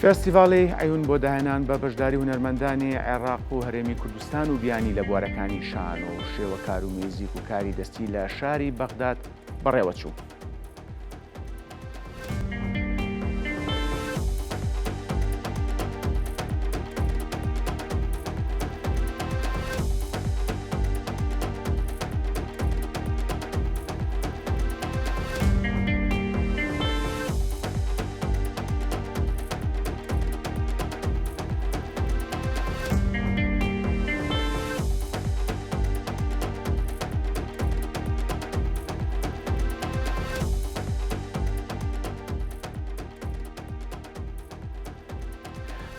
فێستیڤاڵی عەیون بۆ داهێنان بە بەشداری هونەرمەندانی عێراق و هەرێمی کوردستان و بیانی لە بوارەکانی شانۆ و شێوەکار و میوزیک و کاری دەستی لە شاری بەغداد بەڕێوەچوو.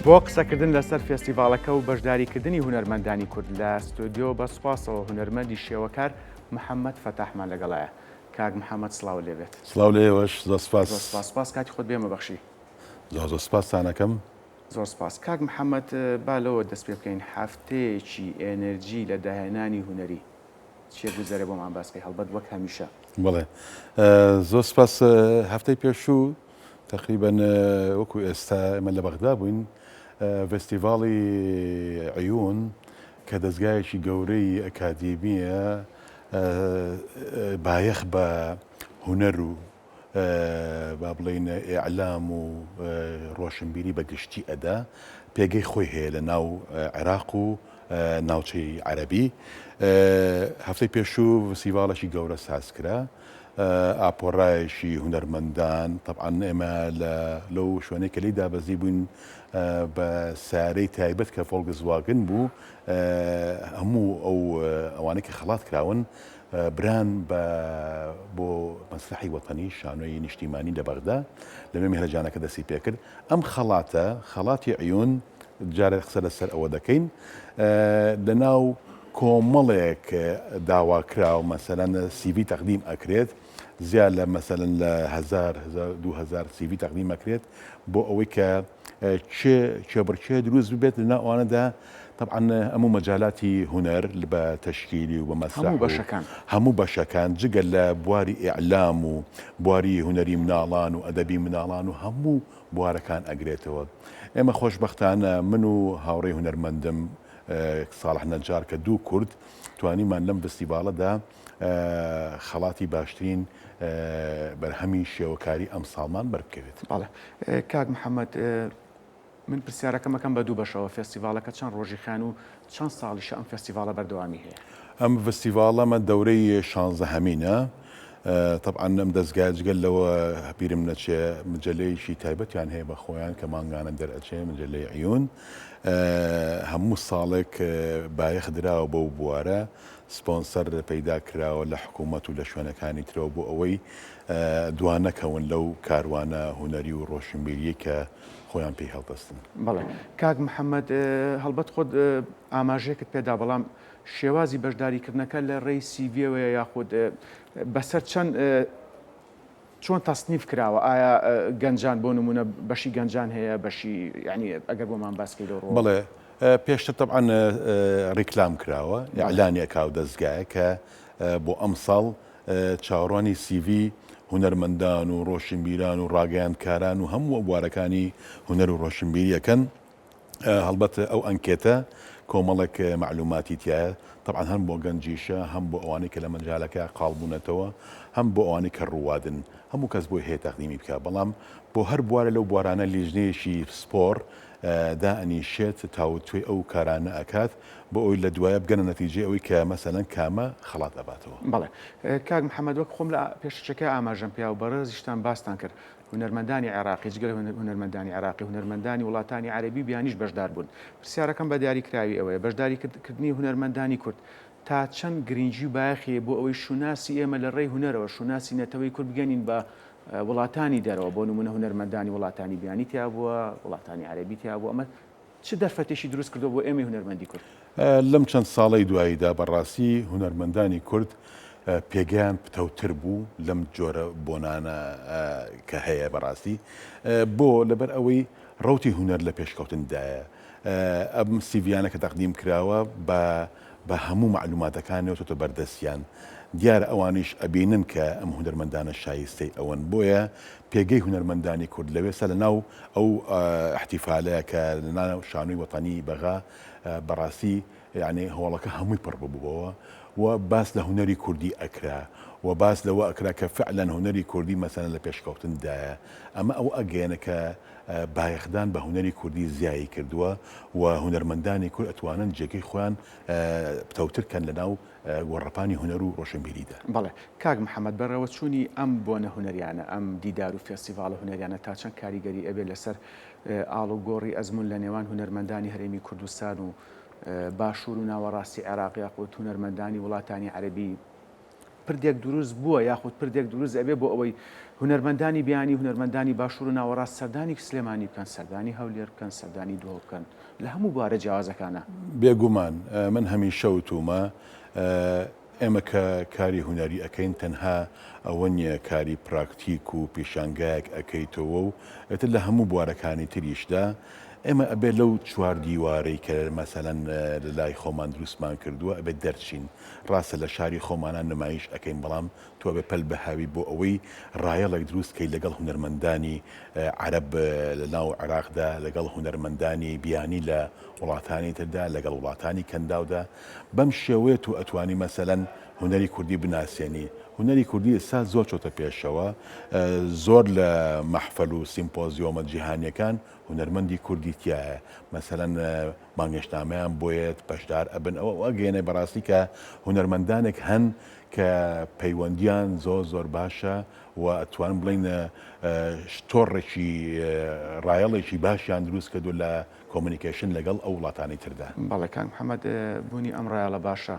بۆ قسەکردن لەسەر فێستیڤاڵەکە و بەشداریکردنی هونەرمەندانی کورد لە ستۆدیۆ بە سوپاسەوە هونەرمەندی شێوەکار محەممەد فەتاحمان لەگەڵایە. کاک محەممەد سڵاوت لێ بێت. سڵاو لە ئێوەش زۆر سپاس. زۆر سپاس سپاس کاتی خۆت بێمە بەخشی. زۆر زۆر سپاستان ئەکەم. زۆر سپاس کاک محەممەد با لەوە دەست پێ بکەین هەفتەیەکی ئێنێرجی لە داهێنانی هونەری چیە گوزەرێ بۆمان باس کەی هەڵبەت وەک هەمیشە. بەڵێ زۆر سپاس هەفتەی پێشوو تەقریبەن وەکو ئێستا ئێمە لە بەغدا بووین ڤستیڤاڵی عیون کە دەزگایەکی گەورەی ئەکادیمیە بایەخ بە هونەر و با بڵێین ئیعلام و ڕۆشنبیری بە گشتی ئەدا، پێگەی خۆی هەیە لە ناو عێراق و ناوچەی عەرەبی. هەفتەی پێشوو فستیڤاڵێکی گەورە ساز کرا، ئاپۆرایەکی هونەرمەندان، تەبعەن ئێمە لەو شوێنەی کە لێی دابەزی بووین بە سەیارەی تایبەت کە فۆڵکسواگن بوو، هەموو ئەو ئەوانەی کە خەڵات کراون بران بە بۆ مەسرەحی وەتەنی شانۆی نیشتیمانی لە بەغدا لەوێ میهرەجانەکە دەستی پێکرد ئەم خەڵاتە خەڵاتی عیون جارێ قسە لەسەر ئەوە دەکەین لە ناو کۆمەڵێک داواکراو مەسەلەن سیڤی تەقدیم ئەکرێت زیاد لە مەسەلەن لە هەزار 2000 سیڤی تەقدیم ئەکرێت بۆ ئەوەی کە کێ کێبڕکێ دروست ببێت لە ناو ئەوانەدا تەبعەن هەموو مەجالاتی هونەر بە تەشکیلی و بە مەسرەح هەموو بەشەکان. هەموو بەشەکان جگە لە بواری ئیعلام و بواری هونەری مناڵان و ئەدەبی مناڵان و هەموو بوارەکان ئەگرێتەوە. ئێمە خۆشبەختانە من و هاوڕێی هونەرمەندم ساڵح نەجار کە دوو کورد توانیمان لەم ڤستیڤاڵەدا خەڵاتی باشترین بەرهەمی شێوەکاری ئەمساڵمان بەربکەوێت. بەڵێ کاک محەمەد من پرسیارەکەم ئەکەم بە دوو بەشەوە، فێستیڤاڵەکە چەند ڕۆژی خایان و چەند ساڵیشە ئەم فێستیڤاڵە بەردەوامی هەیە؟ ئەم ڤستیڤاڵەمە دەورەی شانزەهەمینە، تەبعەن ئەم دەزگایە جگە لەوە بیرم نەچێ مجەلەیەکی تایبەتیان هەیە بە خۆیان کە مانگانە دەرئەچێ مجەلەی عیون هەموو ساڵێک بایەخ دراوە بەو بوارە سپۆنسەر پەیدا کراوە لە حکوومەت و لە شوێنەکانی ترەوە بۆ ئەوەی دوا نەکەون لەو کاروانە هونەری و ڕۆشنبیرییەی کە خۆیان پێی هەڵدەستن. بەڵێ کاک محەممەد، هەڵبەت خۆت ئاماژەیەکت پێ دا، بەڵام شێوازی بەشداریکردنەکە لە ڕێی سیڤییەوەیە یاخود بەسەر چەند چۆن تەسنیف کراوە؟ ئایا گەنجان بۆ نموونە بەشی گەنجان هەیە بەشی یانی ئەگەر بۆمان باس کەی لەو ڕووەوە. بەڵێ پێشتر تەبعەن ڕیکلام کراوە ئیعلانی ئەکا و دەزگایە کە بۆ ئەمساڵ چاوەڕوانی سیڤی هونەرمەندان و ڕۆشنبیران و ڕاگەیاندکاران و هەموو بوارەکانی هونەر و ڕۆشنبیری ئەکەن. هەڵبەت ئەو ئەنکێتە کۆمەڵێک مەعلوماتی تیایە، تەبعەن هەم بۆ گەنجیشە، هەم بۆ ئەوانەی کە لە مەجالەکە قاڵ بوونەتەوە، هەم بۆ ئەوانەی کە ڕووادن، هەموو کەس بۆی هەیە تەقدیمی بکا، بەڵام بۆ هەر بوارێ لەو بوارانە لیژنەیەکی پسپۆڕ دائەنیشێت تاوتوێی ئەو کارانە ئەکات بۆ ئەوەی لە دوایە بگەنە نەتیجەی ئەوەی کە مەسەلەن کامە خەڵات ئەباتەوە. بەڵێ کاک محەمەد وەک خۆم لە پێشەکیەکە ئاماژەم پێیا و بەڕێزیشتان باستان کرد، هونەرمەندانی عێراقی، جگە لە هونەرمەندانی عێراقی، هونەرمەندانی وڵاتانی عەرەبی و بیانیش بەشدار بوون. پرسیارەکەم بە دیاریکراوی ئەوەیە، بەشداریکردنی هونەرمەندانی کورد تا چەند گرنگی و بایەخی هەیە بۆ ئەوەی شوناسی ئێمە لە ڕێی هونەرەوە، شوناسی نەتەوەی کورد بگەنین بە وڵاتانی دەرەوە، بۆ نموونە هونەرمەندانی وڵاتانی بیانی تیا بووە، وڵاتانی عەرەبی تیا بووە، ئەمە چ دەرفەتێکی دروست کردووە بۆ ئێمەی هونەرمەندی کورد؟ لەم چەند ساڵەی دواییدا بەڕاستی هونەرمەندانی کورد پێگەیان پتەوتر بوو لەم جۆرە بۆنانە کە هەیە بەڕاستی بۆ لەبەر ئەوەی ڕەوتی هونەر لە پێشکەوتندایە ئەم سیڤیانە کە تەقدیم کراوە بە بە هەموو مەعلوماتەکانیەوە چۆتە بەردەستیان. دیارە ئەوانیش ئەبینن کە ئەم هونەرمەندانە شایستەی ئەوەن بۆیە پێگەی هونەرمەندانی کورد لەوێسا لە ناو ئەو ئیحتیفالەیە کە لە ناو شانۆی وەتەنی بەغا بەڕاستی یانی هۆڵەکە هەمووی پڕ ببووەوە و باس لە هونەری کوردی ئەکرا و باس لەوە ئەکرا کە فعلەن هونەری کوردی مەسەلەن لە پێشکەوتن دایە ئەمە ئەوە ئەگەیەنێ کە بایەخدان بە هونەری کوردی زیایی کردووە و هونەرمەندانی کورد ئەتوانن جێگەی خۆیان پتەوتر کەن لە ناو گۆڕەپانی هونەر و ڕۆشنبیریدا. بەڵێ کاک محەمەد، بەڕێوەچوونی ئەم بۆنە هونەریانە، ئەم دیدار و فێستیڤاڵە هونەریانە تا چەند کاریگەری ئەبێت لەسەر ئاڵوگۆڕی ئەزموون لە نێوان هونەرمەندانی هەرێمی کوردستان و باشوور و ناوەڕاستی عێراق یاخود هونەرمەندانی وڵاتانی عەرەبی؟ پردێک دروست بووە یاخود پردێک دروست ئەبێ بۆ ئەوەی هونەرمەندانی بیانی هونەرمەندانی باشوور و ناوەڕاست سەردانی سلێمانی بکەن، سەردانی هەولێر بکەن، سەردانی دهۆک بکەن لە هەموو بوارە جیاوازەکانا؟ بێگومان، من هەمیشە وتوومە ئێمە کە کاری هونەری ئەکەین تەنها ئەوە نییە کاری پراکتیک و پیشانگایەک ئەکەیتەوە و ئیتر لە هەموو بوارەکانی تریشدا ئێمە ئەبێ لەو چوار دیوارەی کە مەسەلەن لە لای خۆمان دروستمان کردووە ئەبێ دەرچین. ڕاستە لە شاری خۆمانا نمایش ئەکەین بەڵام تۆ ئەبێ پەل بهاوی بۆ ئەوەی ڕایەڵێک دروست کەی لەگەڵ هونەرمەندانی عەرەب لە ناو عێراقدا لەگەڵ هونەرمەندانی بیانی لە وڵاتانی تردا لەگەڵ وڵاتانی کەنداودا بەم شێوەیە تۆ ئەتوانی مەسەلەن هونەری کوردی بناسێنی. هونەری کوردی ئێستا زۆر چۆتە پێشەوە، زۆر لە مەحفەل و سیمپۆزیۆمە جیهانیەکان هونەرمەندی کوردی تیایە، مەسەلەن بانگێشتنامەیان بۆ یەت، بەشدار ئەبن، ئەوە ئەوە ئەگەیەنێ بەڕاستی کە هونەرمەندانێک هەن کە پەیوەندیان زۆر زۆر باشە و ئەتوانم بڵێین تۆڕێکی ڕایەڵێکی باشیان دروست کردووە لە communication لەگەڵ ئەو وڵاتانەی تردا. بەڵێ کاک محەمەد، بوونی ئەم ڕایەڵە باشە،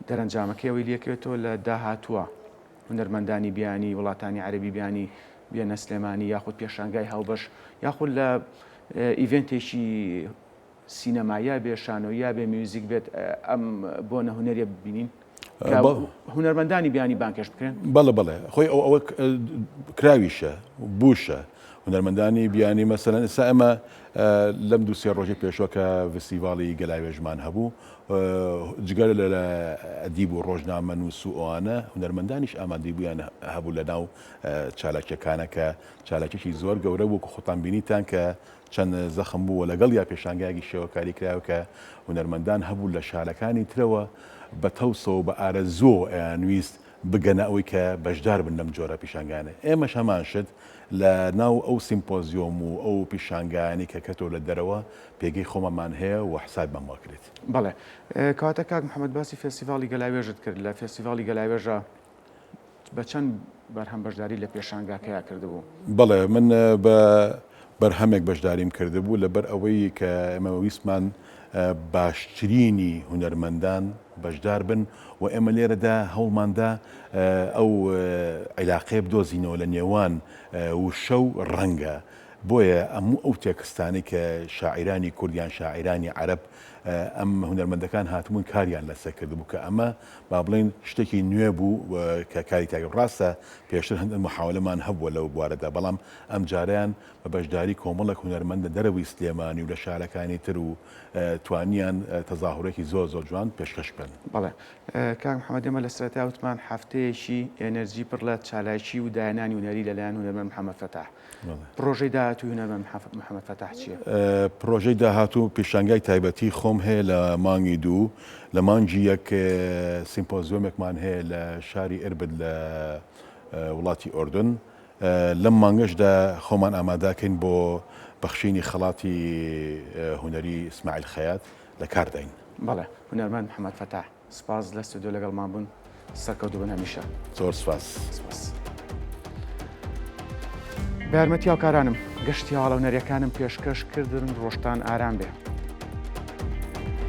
دەرەنجامەکەی ئەوەی لێکەوێتەوە لە داهاتووە هونەرمەندانی بیانی، وڵاتانی عەرەبی بیانی بێنە سلێمانی یاخود پێشانگای هاوبەش یاخود لە event ێکی سینەماییا بێ، شانۆییا بێ، میوزیک بێت ئەم بۆنە هونەریە ببینین؟ هونەرمەندانی بیانی بانگهێشت بکرێن؟ بەڵێ بەڵێ خۆی ئەو ئەوە کراویشە بووشە هونەرمەندانی بیانی مەسەلەن ئێستا ئێمە لەم دوو سێ ڕۆژی پێشوە کە فستیڤاڵی گەلاوێژمان هەبوو جگە لە ئەدیب و ڕۆژنامەنووس و ئەوانە هونەرمەندانیش ئامادەی بوویان هەبوو لە ناو چالاکیەکانە کە چالاکیی زۆر گەورە بوو کە خۆتان بینیتان کە چەند زەخم بوو و لەگەڵیا پێشانگایەکی شێوەکاری کرایەوە کە هونەرمەندان هەبوو لە شارەکانی ترەوە بە تەوسەوە و بە ئارەزووەوە ئەیانویست بگەنە ئەوەی کە بەشدار بن لەم جۆرە پیشانگایانە. ئێمەش هەمان شت لە ناو ئەو سیمپۆزیۆم و ئەو پیشانگایانەی کە کەتەوە لە دەرەوە پێگەی خۆمانمان هەیە و حسابمان بۆ ئەکرێت. بەڵێ. کەواتە کاک محەمەد باسی فێستیڤاڵی گەلاوێژت کرد، لە فێستیڤاڵی گەلاوێژا بە چەند بەرهەم بەشداری لە پێشانگاکەیا کردبوو؟ بەڵێ من بە بەرهەمێک بەشداریم کردبوو، لەبەر ئەوەی کە ئێمە ویستمان باشترینی هونەرمەندان بەشدار بن و ئێمە لێرەدا هەوڵماندا ئەو عیلاقەیە بدۆزینەوە لە نێوان وشە و ڕەنگە، بۆیە هەموو ئەو تێکستانەی کە شاعیرانی کورد یان شاعیرانی عەرەب ئەم هونەرمەندەکان هاتبوون کاریان لەسەر کردبوو کە ئەمە با بڵێین شتێکی نوێ بوو کە کاری تاکە ڕاستە پێشتر هەندێک محاولەمان هەبووە لەو بوارەدا بەڵام ئەم جارەیان بە بەشداری کۆمەڵێک هونەرمەند لە دەرەوەی سلێمانی و لە شارەکانی تر و توانیان تەزاهورێکی زۆر زۆر جوان پێشکەش بکەن. بەڵێ کاک محەمەد ئێمە لە سەرەتا وتمان هەفتەیەکی energy پڕ لە چالاکی و داهێنانی هونەری لەلایەن هونەرمەند محەمەد فەتاح. پڕۆژەی داهاتووی هونەرمەند محەمەد فەتاح چییە؟ پڕۆژەی داهاتوو پیشانگای تایبەتی خۆم هەیە لە مانگی دوو، لە مانگی یەک سیمپۆزیۆمێکمان هەیە لە شاری ئربد لە وڵاتی ئۆردن، لەم مانگەشدا خۆمان ئامادەکەین بۆ بەخشینی خەڵاتی هونەری ئیسماعیل خەیات لە کارداین. بەڵێ هونەرمەند محەمەد فەتاح. سپاس لە ستۆدیۆ لەگەڵمان بوون سەرکەوتوو بن هەمیشە. زۆر سپاس. سپاس. بە یارمەتی هاوکارانم گەشتی هەواڵە هونەریەکانم پێشکەش کردن ڕۆژتان ئارام بێ.